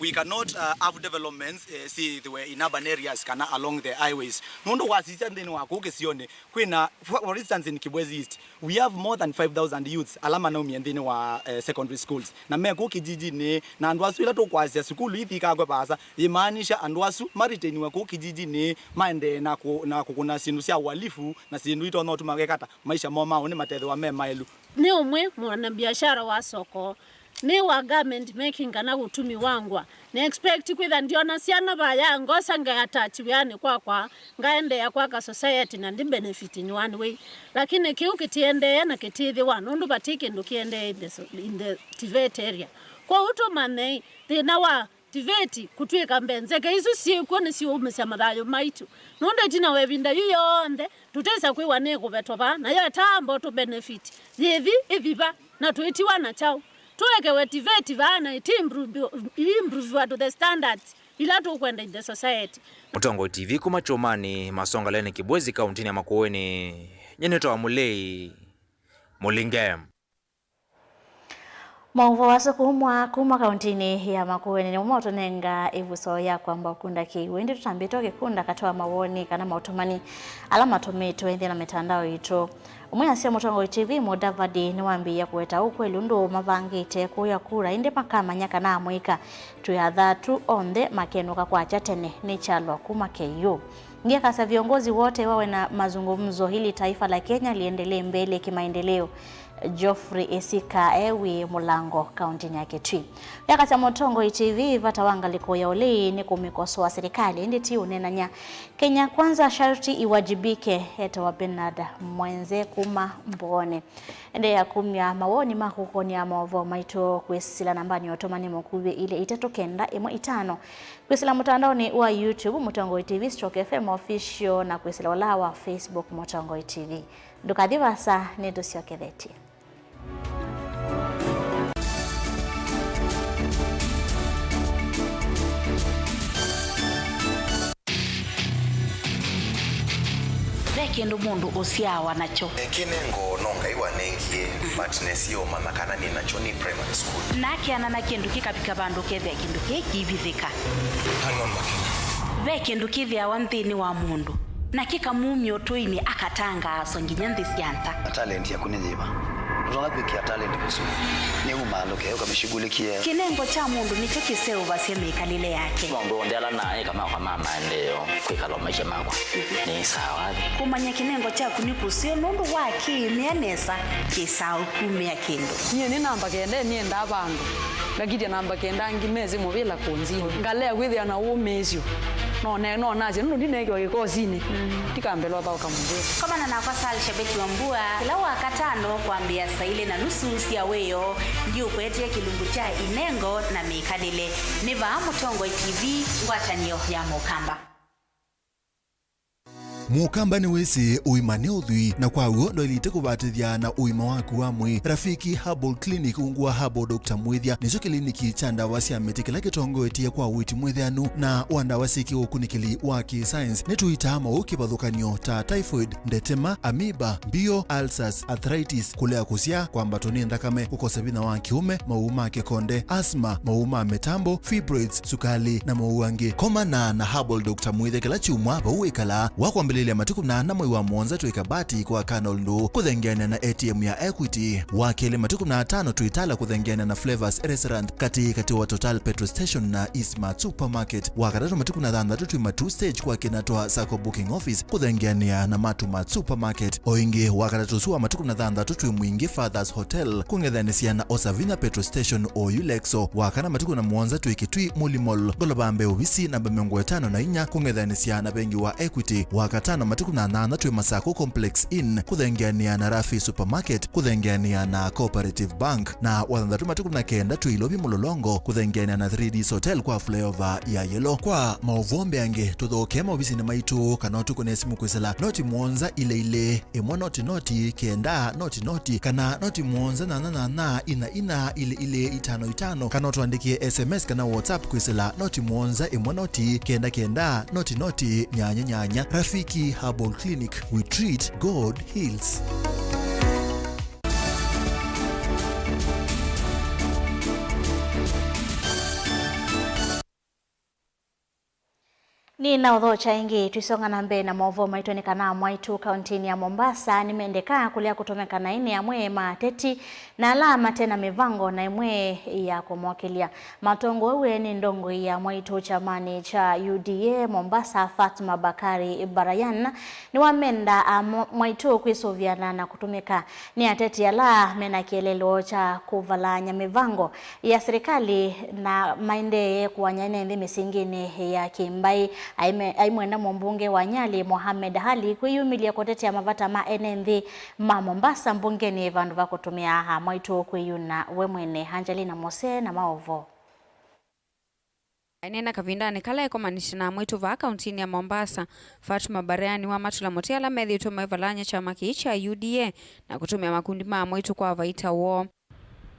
We cannot, uh, have developments, uh, syĩthĩwe in urban areas kana along the highways. Nũndũ wasisya nthĩnĩ wa kũu kĩsionĩ, kwĩna, for, for instance, in Kibwezi East, we have more than five thousand youths ala manaumie nthĩnĩ wa, eh, secondary schools. Na me kũu kijijinĩ, na andũ asu ĩla tũkwasya sukulu ithi ikakwe vaasa, yĩmaanisha andũ asu maritainiwe kũu kijijinĩ maendee na kũ-, na kũkũna syĩndũ sya ũhalifu na syĩndũ itonya ũtuma kekata maisha moo ma ũnĩ matethĩwa me maĩlu. Nĩ ũmwe mwanabiashara wa soko. Nĩ wa garment making kana ũtumi wa ngũa. Nĩ expect kwĩtha ndiona syana vaya, ngosa nge attach wĩanĩ kwakwa, ngaendeea kwaka society na ndi benefit in one way. Lakini kĩu kĩtiendeea na kĩtiĩthĩwa, nũndũ vati kĩndũ kĩendee in the so-, in the TVET area. Kwoou tũmanye thĩna wa TVET kũtw'ĩka mbee, nzeke isu syĩkw'o nĩsiũũmĩsya mathayũ maitũ. Nũndũ ĩtina wa ĩvinda yu yonthe, tũtesa kwĩw'a nĩkũvetwa vaa, nayo ĩtaamba ũtũ benefit. Yĩthi, ĩthi va, na twĩtiwa na kyaũ? Tũekewe TVET vaa na ĩti improve-, improviwa to the standards ila tũkwenda in the society. Mũtongoi TV kuma Kyũmanĩ, Masongaleni Kibwezi, kauntinĩ ya Makueni, nyie nĩtawa Mũlei Mũlinge. Maũvoo asu kuma, kuma kauntinĩ ya Makueni nĩmo maũtũnenga ĩvuso ya kwamba ũkunda kĩw'ũ. Ĩndĩ tũtambĩte ũkĩkunda katwa mawoni kana maũtũmani ala matũmĩtwe nthĩ na mĩtandao itũ. Ũmwe asya Mũtongoi TV Mudavadi nĩwambĩĩe kũweta ũkweli ũndũ mavangĩte kũya kura, ĩndĩ makamanya kana amũika twĩ athatu onthe makenũka kwakya tene nĩ kyalwa kuma KU. Ngiakasya viongozi wote wawe na mazungumzo ili taifa la Kenya liendelee mbele kimaendeleo, Geoffrey Esika e wĩ Mũlango, kauntinĩ ya Kitui. Yakasya Mũtongoi TV vata wa ngalĩko ya ũlei nĩ kũmĩkosoa serikali, ĩndĩ ti ũneenany'a. Kenya Kwanza sharti iwajibike, etawa Bernard Mwenze kuma Mbooni. Endeea kumya mawoni maku kũkonia maũvoo maitũ kwĩsĩla nambanĩ ya ũtũmani mũkuvĩ ilĩ itatũ kenda ĩmwe itano. Kwĩsĩla mũtandaonĩ wa YouTube Mũtongoi TV stroke FM Official na kwĩsĩla ũla wa Facebook Mũtongoi TV. Ndũkathi vaasa, nĩtũsyokethetye. Ve kĩndũ mũndũ ũsyaawa nakyo. Kĩnengo no Ngai wanengie, but nesie ũmanya kana nĩ nakyo nĩ primary school. Nakeana na kĩndũ kĩkavika vandũ kethĩa kĩndũ kĩĩ kĩivithĩka. Hang on, Makena. Ve kĩndũ kĩthĩawa nthĩnĩ wa mũndũ, na kĩkamumya ũtũinĩ akatangaaswa nginya nthĩ sya nza. Talent yaku nĩ yĩva? Ndũtonya kwĩkĩa talent kũsu. Nĩ umaalũke, ũkamĩshughulikie. Kĩnengo kya mũndũ nĩkyo kĩseũvasya mĩkalĩle yake. Maũndũ onthe ala naĩ kama kwa ma maendeeo, kwĩkala maisha makwa nĩ sawa. Kũmanya kĩnengo kyaku nĩ kũseo nũndũ wa kĩĩmĩa nesa kĩsaa ũkumĩa kĩndũ. Nyie nĩ namba kenda nĩendaa vandũ. Ngakitya namba kenda angĩ mesĩ mũvĩla kũnzini. Ngalea kwĩthĩa na ũmĩĩsyo. No ne-, no nasye, nũndũ ndineekiwa kĩkosinĩ. Mm. Ndikambĩlwa thaũka mũvĩla. Komana nakwa Sal Shabeki wa Mbua, kĩla Wakatano kwambĩa saa ilĩ na nusu sya wĩoo, ndiũkwetie kĩlungu kya inengo na mĩkalĩle. Nĩ vaa Mũtongoi TV, ngwatanĩo ya Mũkamba. Mũkamba nĩwĩsĩ ũima nĩ ũthwii, na kwa w'o ndwaĩlĩte kũvatĩthya na ũima waku wa mwĩĩ. Rafiki Herbal Clinic ungu wa Herbal Doctor Mwĩthya nĩkyo kĩliniki kya ndawa sya mĩtĩ kĩla kĩtongoetye kwa ũiiti mwĩthĩanu na wa ndawa syĩ kĩũkunĩkĩli wa kĩ-science. Nĩtũitaa maũũ kĩvathũkany'o ta typhoid, ndetema, amoeba, mbio, ulcers, arthritis, kũlea kũsyaa, kwambatwa nĩ nthakame, kũkosa vinya wa kĩũme, maũũ ma kĩkonde, asthma, maũũ ma mĩtambo, fibroids, sukali, na maũũ angĩ. Komana na Herbal Doctor Mwĩthya kĩla kyumwa vau wĩkalaa. Wakwambĩlĩlya Lĩlya matukũ na ana mwei wa mũonza twĩ Kabati kwa Colonel Ndũ kũthengeanĩa na A T M ya Equity. Wa kelĩ matukũ na atano twĩ Tala kũthengeanĩa na Flavors Restaurant katĩ katĩ wa Total Petrol Station na Eastmart Supermarket. Wa katatũ matukũ na thanthatũ twĩ Matuu Stage kwa kĩna twa Sacco Booking Office kũthengeanĩa na Matuu Mart Supermarket. O ĩngĩ, wa katatũ ũsu wa matukũ na thanthatũ twĩ Mwingi Fathers Hotel kũng'ethanĩsya na Osavina Petrol Station oyu Lexo. Wa kana matukũ na mũonza twĩ Kitui Muli Mall, ngolova mbee ovisi namba mĩongo ĩtano na inya kũng'ethanĩsya na vengi wa Equity. Wa katano matukũ na nyanya twĩ Masako Complex Inn kũthengeanĩa na Rafi Supermarket kũthengeanĩa na Cooperative Bank. Na wa thanthatũ matukũ na kenda twĩ Ilovi Mulolongo kũthengeanĩa na three Ds Hotel kwa flyover ya Yellow. Kwa maũvoo mbeange, tũthokee maovisinĩ maitũ kana ũtũkũne simũ kwĩsĩla noti mũonza ilĩ ilĩ ĩmwe noti noti kenda noti noti kana noti mũonza nyanya nyanya ina ina ilĩ ilĩ itano itano, kana ũtũandĩkĩe S M S kana WhatsApp kwĩsĩla noti mũonza ĩmwe noti kenda kenda noti noti nyanya nyanya. Rafiki Herbal Clinic, we treat, God heals. Nĩnaũthokya ĩngĩ, tũisonga na mbee na maũvoo maitũ, nĩ kana amwe aitũ kauntinĩ ya Mombasa nĩmendekaa kũlea kũtũmĩka naĩ nĩ amwe ma ateti na ala mate na mĩvango na ĩmwe ya kũmokĩlya. Matongoew'e nĩ ndongoi ya amwe aitũ kyamanĩ kya U D A Mombasa, Fatma Bakari Barayan, nĩwamenda amwe aitũ kwĩsũvĩana na kũtũmĩka nĩ ateti ala mena kĩeleelo kya kũvalany'a mĩvango ya silikalĩ na maendee kũany'a ene nthĩ mĩsingĩnĩ ya kĩmbaĩ. Aime-, aimwenda mũmbunge wa Nyali, Mohamed Ali, kwĩyumĩlya kũtetea mavata ma ene nthĩ ma Mombasa mbungenĩ vandũ va kũtũmĩa amwe aitũ kwĩyuna we mwene. Angelina Mose na maũvoo. Aineena kavindanĩ kala ekomanĩsye na amwe aitũ vaa kauntinĩ ya Mombasa, Fatuma Barayan nĩwamatũla mũtĩ ala methĩĩtwe maivalany'a kyama kĩĩ kya U D A na kũtũmĩa makundi ma amwe aitũ kwa vaita woo.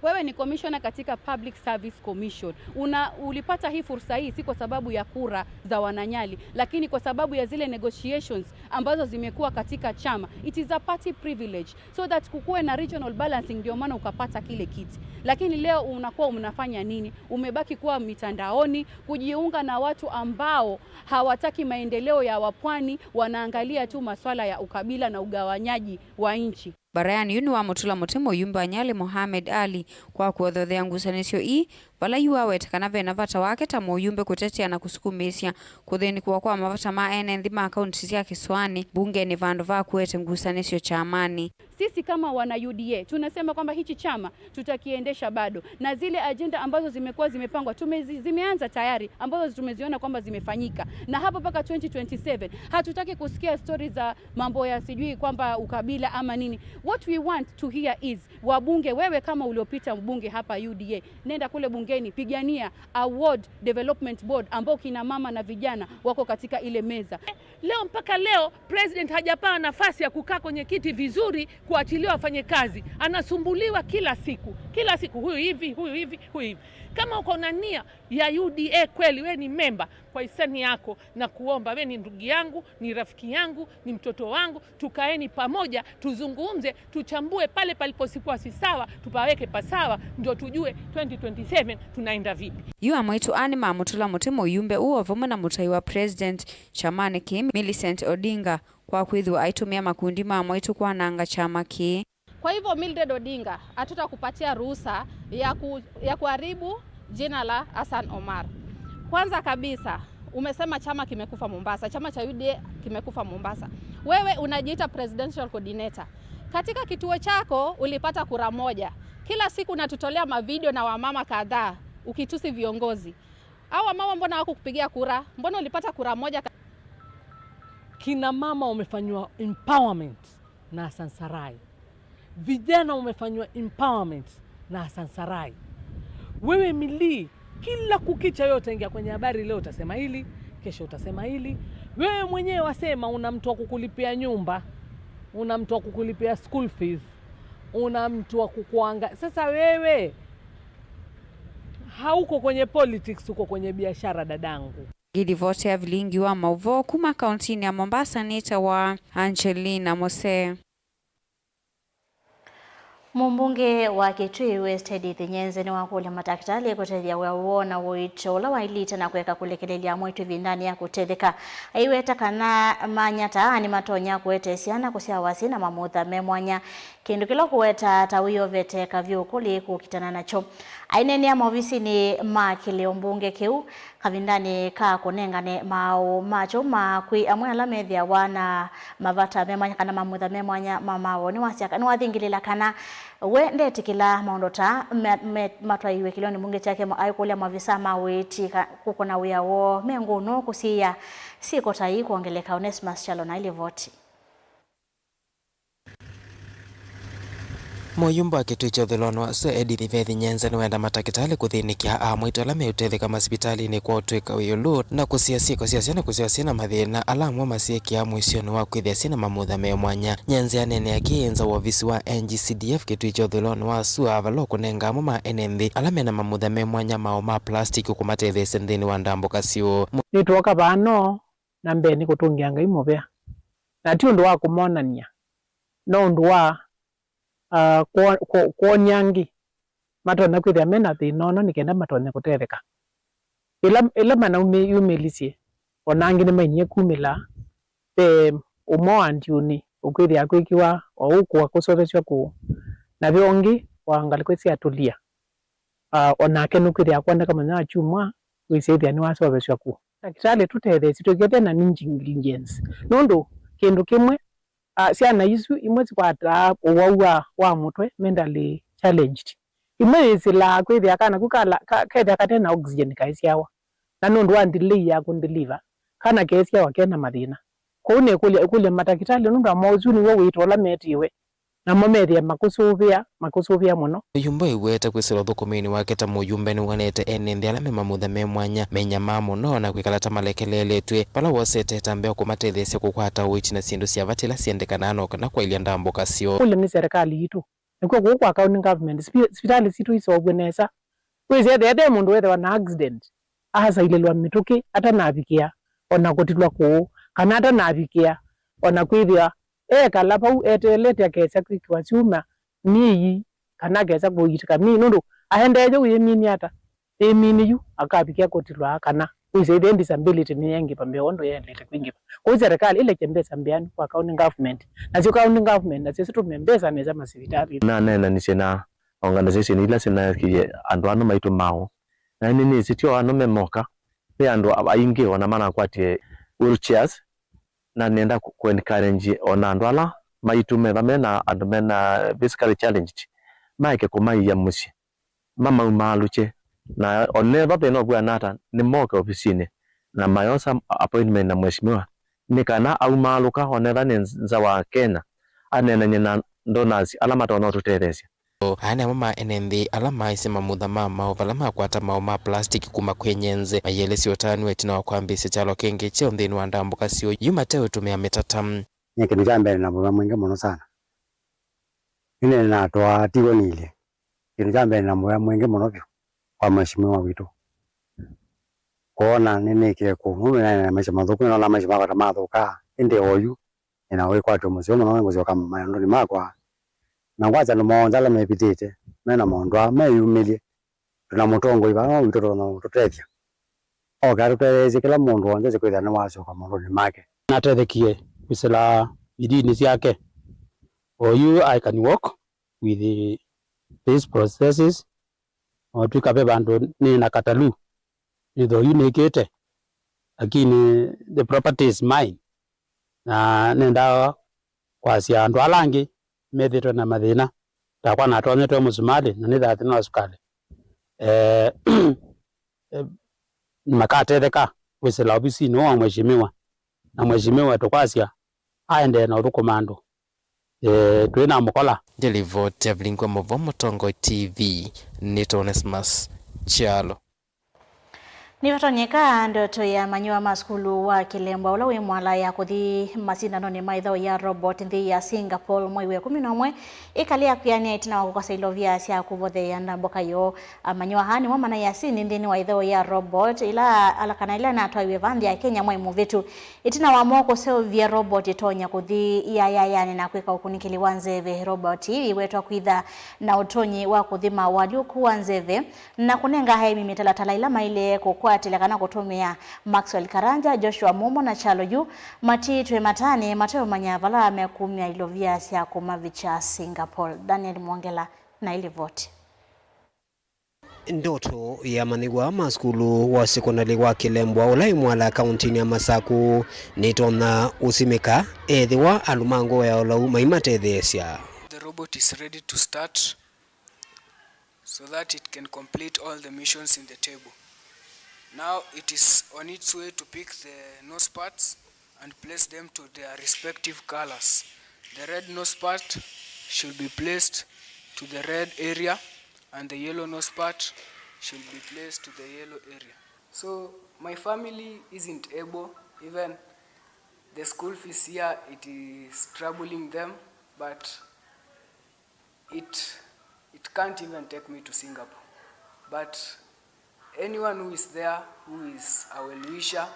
Wewe ni commissioner katika Public Service Commission. Una-, ulipata hii fursa hii si kwa sababu ya kura za wananyali, lakini kwa sababu ya zile negotiations ambazo zimekuwa katika chama. It is a party privilege. So that kukuwe na regional balancing, ndio maana ukapata kile kiti. Lakini leo unakuwa unafanya nini? Umebaki kuwa mitandaoni, kujiunga na watu ambao hawataki maendeleo ya wapwani, wanaangalia tu maswala ya ukabila na ugawanyaji wa nchi. Barayan yu nĩwamũtũla mũtĩ mũyumbe wa Nyali Mohamed Ali kwa kũothothea ngusanĩsyo ii, vala yu aweta kana vena vata wake ta mũyumbe kũtetea na kũsukumĩĩsya kũthĩnĩkĩwa kwa mavata ma ene nthĩ ma kaunti sya kĩsũanĩ mbungenĩ vandũ va kũete ngusanĩsyo kyamanĩ. Sisi kama wana U D A tunasema kwamba hichi chama tutakiendesha bado, na zile ajenda ambazo zimekuwa zimepangwa tumezi-, zimeanza tayari, ambazo tumeziona kwamba zimefanyika, na hapo mpaka twenty twenty-seven hatutaki kusikia stori za mambo ya sijui kwamba ukabila ama nini. What we want to hear is, wabunge, wewe kama uliopita mbunge hapa U D A, nenda kule bungeni, pigania award, development board, ambao kina mama na vijana wako katika ile meza. Leo, mpaka leo president hajapewa nafasi ya kukaa kwenye kiti vizuri, kuachilia wafanye kazi. Anasumbuliwa kila siku, kila siku, huyu hivi, huyu hivi, huyu hivi. Kama uko na nia ya U D A kweli, we ni memba, kwa hisani yako na kuomba, we ni ndugu yangu, ni rafiki yangu, ni mtoto wangu, tukaeni pamoja, tuzungumze, tuchambue pale paliposikuwa si sawa, tupaweke pasawa, ndio tujue twenty twenty-seven tunaenda vipi. Yu amwe aitũ aa nĩmamũtũla mũtĩ mũyumbe ũũ o vamwe na mũtai wa president kyamanĩ kĩĩ, Millicent Odinga, kwa kwĩthĩwa aitũmĩa makundi ma amwe aitũ kwananga kyama kĩĩ. Kwa hivyo Mildred Odinga, hatutakupatia ruhusa ya ku-, ya kuharibu jina la Hassan Omar. Kwanza kabisa, umesema chama kimekufa Mombasa, chama cha U D A kimekufa Mombasa. Wewe unajiita presidential coordinator. Katika kituo chako ulipata kura moja. Kila siku unatutolea mavideo na wamama kadhaa ukitusi viongozi. Hao wamama mbona hawakukupigia kura? Mbona ulipata kura moja ka- Kina mama wamefanywa empowerment na Hassan Sarai. Vijana wamefanywa empowerment na Hassan Sarai. Wewe Milii, kila kukicha wewe utaingia kwenye habari, leo utasema hili, kesho utasema hili. Wewe mwenyewe wasema una mtu wa kukulipia nyumba, una mtu wa kukulipia school fees, una mtu wa kukuanga-, sasa wewe hauko kwenye politics, uko kwenye biashara, dadangu. Ngĩlivotea vilingi wa maũvoo kuma kauntinĩ ya Mombasa nĩtawa Angelina Mose. Mũmbunge wa Kitui West Edith Nyenze nĩwakũlya matakĩtalĩ kũtethya wĩa woo na ũito ũla waĩlĩte na kũeka kũlekelelya amwe aitũ ĩvindanĩ ya kũtetheka. Aiweta kana manya ta aa nĩmatonya kũete syana kũsyawa syĩ na mamutha me mwanya, kĩndũ kĩla ũkũweta ta wĩovete kavyũ kũlĩ kũkitana nakyo. Aineenea maovisinĩ ma kĩlĩo mbunge kĩu, kavindanĩ ka kũnengane maaũ makyo ma kwĩ amwe ala methĩawa na mavata me mwanya kana mamutha me mwanya ma maaũ, nĩwasya, nĩwathingĩlĩla kana we ndetĩkĩla maũndũ ta me, me, matwaiwe kĩlĩonĩ mbunge kyake, mo-, aikũlya maovisa ma ũiiti ka-, kũkũna wĩa woo me ngũnũ kũsiĩĩa syĩko ta ii kwongeleka. Onesmus Kyalo na ilivoti. Mũyumba wa Kitui kya ũthũĩlonĩ wa Sua Edith Veth Nyenze nĩwenda matakĩtalĩ kũthĩnĩkya amwaitũ ala meũtetheka masivitalĩnĩ kwa ũtw'ĩka wĩ ĩũlũ na kũsiĩĩa syĩko sya syana kũsyawa syĩ na mathĩna ala amwe masyĩkĩaa mũisyonĩ wa kwĩthĩa syĩ na mamutha me mwanya. Nyenze aneenea kĩĩ nza wa ovisi wa N G C D F Kitui kya ũthũĩlonĩ wa Sua vala ũkũnenga amwe ma ene nthĩ ala me na mamutha me mwanya maaũ ma plastiki kũmatetheesya nthĩnĩ wa ndambũka syoo. Nĩtwooka vaa no na mbee nĩ kũtũngĩa Ngai mũvea, na ti ũndũ wa kũmonany'a, no ũndũ wa, ah, kwo-, kwo-, kwony'a angĩ matonya kwĩthĩa me na thĩna ũno nĩ kenda matonye kũtetheka. Ĩla, ĩla manaumĩ-, yumĩlisye, o na angĩ nĩmainie kumĩla. Ve ũmwe wa ndiũnĩ ũkwĩthĩa kwĩkĩwa o ũkũa kũseũvĩsw'a kũũ, na ve ũngĩ wa ngalĩko sya Tulia. Ah, o nake nũkwĩthĩa akwoneka mũthenya wa kyumwa, wĩsĩ ĩthĩa nĩwaseũvĩsw'a kũũ. Ndakĩtalĩ tũtetheesye tũkĩete na negligence, nũndũ kĩndũ kĩmwe, ah, syana isu imwe sikwataa ũwau wa, wa mũtwe, mentally challenged. Imwe yĩsĩlaa kwĩthĩa kana ku kala, ka, kethĩa kate na oxygen kaisyawa, na nũndũ wa delay ya kũndeliver, kana keesyawa kena mathĩna. Kwoou nĩkũlya, ĩkũlya matakĩtalĩ nũndũ wa mwaũ ũsu nĩw'o wĩto ũla metiwe. Namo methĩa makũsũvĩa, makũsũvĩa mũno. Mũyumba ũiweta kwĩsĩla ũthũkũminĩ wake ta mũyumbe nĩwonete ene nthĩ ala me mamutha me mwanya menyamaa mũno na kwĩkala ta malekeleeletw'e, vala wosete ĩtambya ya kũmatetheesya kũkwata ũiiti na syĩndũ sya vata ila syendekanaa no kana kwaĩlya ndambũka syoo. Kũlya nĩ serikali yitũ, nĩkw'o kũu kwa county government, sipi-, sivitalĩ sitũ iseũvw'e nesa. Wĩsĩ ethĩa ve mũndũ wĩthĩwa na accident, asailĩlwa mĩtũkĩ atanavikĩa o na kũtilwa kũũ, kana atanavikĩa o na kwĩthĩwa ekala vau eteelete akesa kwĩkĩwa syuma myei, kana akesa kũitĩka myei, nũndũ aendee yĩu yĩmini ata? Yĩmini yu akavikĩa kũtilwa kana wĩsĩ ĩthĩa disability nĩyaingĩva mbee ũndũ yaendete kwingĩva. Kwoou serikali ĩlekye mbesa mbĩanu kwa county government, nasyo county government nasyo situme mbesa nesa masivitalĩnĩ. Naneenanisye na organization ila sinaekie andũ ana maitũ maaũ. Na ĩndĩ nĩsĩ tyo anũme moka, ve andũ a-, aingĩ ona manakwatie wheelchairs, na nĩenda kũ-, kũ-encourage ona andũ ala maitũ metha mena andũ mena physically challenged, maeke kũmaiia mũsyĩ, mamaumaalũkye, na onethwa thĩna ũvw'ana ata, nĩmoke ovisinĩ na mayosa appointment na mheshimiwa, nĩ kana aumaalũka, onethwa nĩ nza wa Kenya, aneenany'e na donors ala matonya ũtũtetheesya. Aya nĩ amwe ma ene nthĩ ala maaisye mamutha ma maaũ vala makwata maaũ ma plastic kuma kwĩ Nyenze, maielesya ũtanu ĩtina wa kwambĩĩsya kyalo kĩngĩ kyeũ nthĩnĩ wa ndambũka syoo yu mateũtũmĩa mĩtata. Nĩ kĩndũ kya mbee na mũvea mwingĩ mũno sana. Nĩ natwaa tigo nilye. Kĩndũ kya mbee na mũvea mwingĩ mũno vyũ kwa mheshimiwa witũ. Kwona nĩnĩkĩe kũu, nũndũ nĩnaĩ na maisha mathũku, nĩnona maisha makwa ta mathũkaa. Ĩndĩ oyu nĩna wĩkwatyo mũseo mũno nĩngũsyoka maũndũnĩ makwa. Na ngwasya andũ onthe ala mevithĩte, mena maũndũ aa, meyumĩlye. Twĩna mũtongoi vaa witũ ũtonya ũtũtethya. Oke atũtetheesye kĩla mũndũ w'onthe kwĩthĩa nĩwasyoka maũndũnĩ make. Natethekie kwĩsĩla bidii-inĩ syake. Oyu I can walk with these prosthesis. Otw'ĩka ve vandũ nĩ na katalũ, nĩtho yu nĩkĩte, lakini the property is mine. Na nendaa kwasya andũ ala angĩ methĩtwe na mathĩna takwa natonyetwe mũsumalĩ na nĩthaa thĩna wa sukalĩ, eh, eh, makatetheka kwĩsĩla ovisinĩ ũũ wa mheshimiwa, na mheshimiwa tũkwasya aendee na ũthũkũma andũ, eh, twĩ na mũkola. Ndelivoti ya Vilingwa Mũvo, Mũtongoi T V, nĩ Onesmus Kyalo. Nĩvatonyeka ndoto ya amanyĩw'a ma sukulu wa Kĩlembwa ũla wĩ Mwala ya kũthi masindanonĩ ma ĩthaũ ya robot nthĩ ya Singapore mwei wa ĩkũmi na ũmwe ĩkalea kwĩanĩa ĩtina wa kũkosa ilovia sya kũvotheea ndambũka yoo. Amanyĩw'a aa nĩmo manaĩ asindi nthĩnĩ wa ĩthaũ ya robot ĩla ala kana ĩla ĩnatwaiwe vaa nthĩ ya Kenya mwei mũvĩtu. Ĩtina wa moo kũseũvya robot ĩtonya kũthi ĩyayayanĩ na kwĩka ũkunĩkĩli wa nzeve, robot ĩĩ yĩwetwa kwĩtha na ũtonyi wa kũthima ũalyũku wa nzeve na kũnenga aemi mĩtalatala ĩla maĩle kũkwatĩla kana kũtũmĩa. Maxwell Karanja, Joshua Mumo na Kyalo Yu matiĩtwe matanĩ mateũmanya vala mekumya ilovia sya kũmavikya Singapore. Daniel Mwongela na ĩlivoti. Ndoto ya amanyĩw'a ma sukulu wa sekondalĩ wa Kĩlembwa ũla wĩ Mwala kauntinĩ ya Masaku nĩtonya ũsimĩka ethĩwa andũ ma ngoo ya ũlau maimatetheesya. The robot is ready to start so that it can complete all the missions in the table. Now it is on its way to pick the nose parts and place them to their respective colors. The red nose part should be placed to the red area and the yellow nose part should be placed to the yellow area. So my family isn't able, even the school fees here, it is troubling them, but it, it can't even take me to Singapore. But anyone who is there, who is a well-wisher,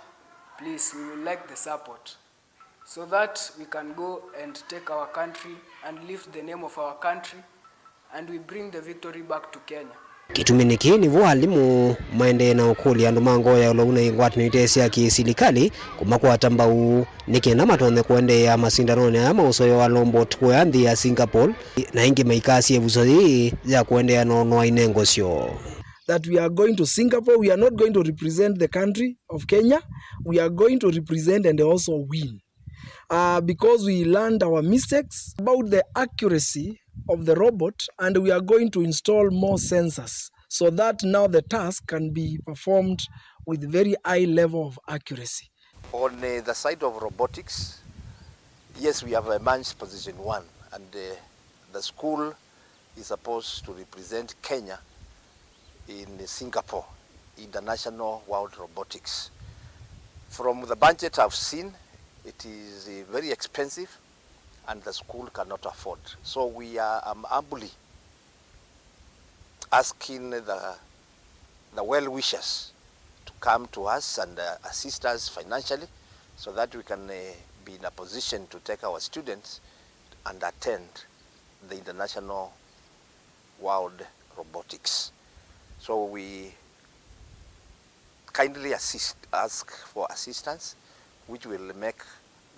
please, we will like the support so that we can go and take our country and lift the name of our country and we bring the victory back to Kenya. Kĩtumi nĩ kĩĩ nĩvo alimũ maendee na ũkũlya andũ ma ngoo ya ũlau na ngwatanĩo ite sya kĩsilikalĩ kũmakwata mbau nĩ kenda matonye kũendeea masindanonĩ aya ma ũseo wa robot kũya nthĩ ya Singapore, na ĩngĩ maikasya ĩvuso yĩĩ ya kũendeea na ũnoa inengo syoo. That we are going to Singapore, we are not going to represent the country of Kenya, we are going to represent and also win. Uh, because we learned our mistakes about the accuracy of the robot, and we are going to install more sensors so that now the task can be performed with very high level of accuracy. On, uh, the side of robotics, yes, we have emerged position one, and, uh, the school is supposed to represent Kenya in Singapore International World Robotics. From the budget I've seen, it is, uh, very expensive and the school cannot afford. So we are, um, humbly asking the, the well-wishers to come to us and, uh, assist us financially so that we can, uh, be in a position to take our students and attend the International World Robotics. So we kindly assist, ask for assistance, which will make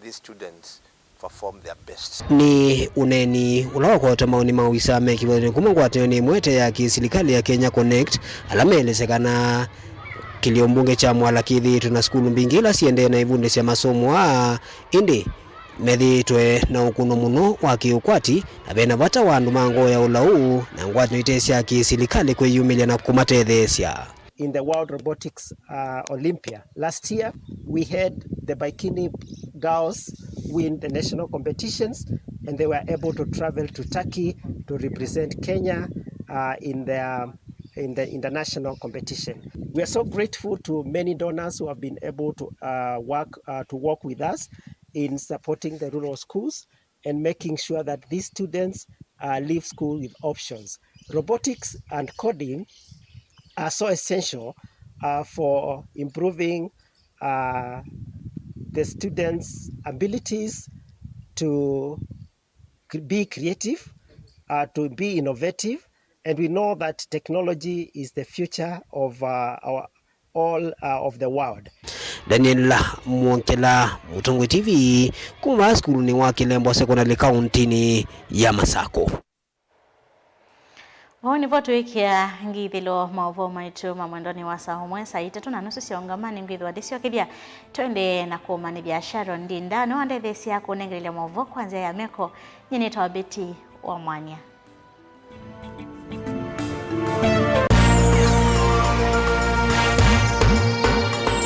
these students perform their best. Nĩ ũneeni ũla wakwata maoni ma ũisa me kĩvathũkany'o kuma ngwatanĩonĩ ĩmwe ĩte ya kĩsilikalĩ ya Kenya Connect, ala meelesya kana kĩlio mbunge kya Mwala kĩthĩĩtwe na sukulu mbingĩ ila siendee na ivundĩ sya masomo aa, ĩndĩ methĩĩtwe na ũkũno mũno wa kĩũkwati, na ve na vata wa andũ ma ngoo ya ũlau na ngwatanĩo ite sya kĩsilikalĩ kwĩyumĩlya na kũmatetheesya. In the World Robotics, uh, Olympia last year, we had the Bikini girls win the national competitions, and they were able to travel to Turkey to represent Kenya, uh, in their, in the international competition. We are so grateful to many donors who have been able to, uh, work, uh, to work with us in supporting the rural schools and making sure that these students, uh, leave school with options. Robotics and coding are so essential, uh, for improving, uh, the students' abilities to cre-, be creative, uh, to be innovative, and we know that technology is the future of, uh, our all, uh, of the world. Daniel Mwongela, Mũtongoi T V, kuma sukulunĩ wa Kĩlembwa Secondary kauntinĩ ya Masakũ. Vau nĩvo tũĩkĩa ngithĩlo maũvoo maitũ ma mwendonĩ wa saa ũmwe, saa itatũ na nusu syaũngama. Nĩngwĩthĩwa ndĩsyokethya, tũendee na kũũmanĩthya Sharon Ndinda, nĩwe wandetheesya kũnengelelya maũvoo kwa nzĩa ya meko. Nyie nĩtawa Betty wa Mwania.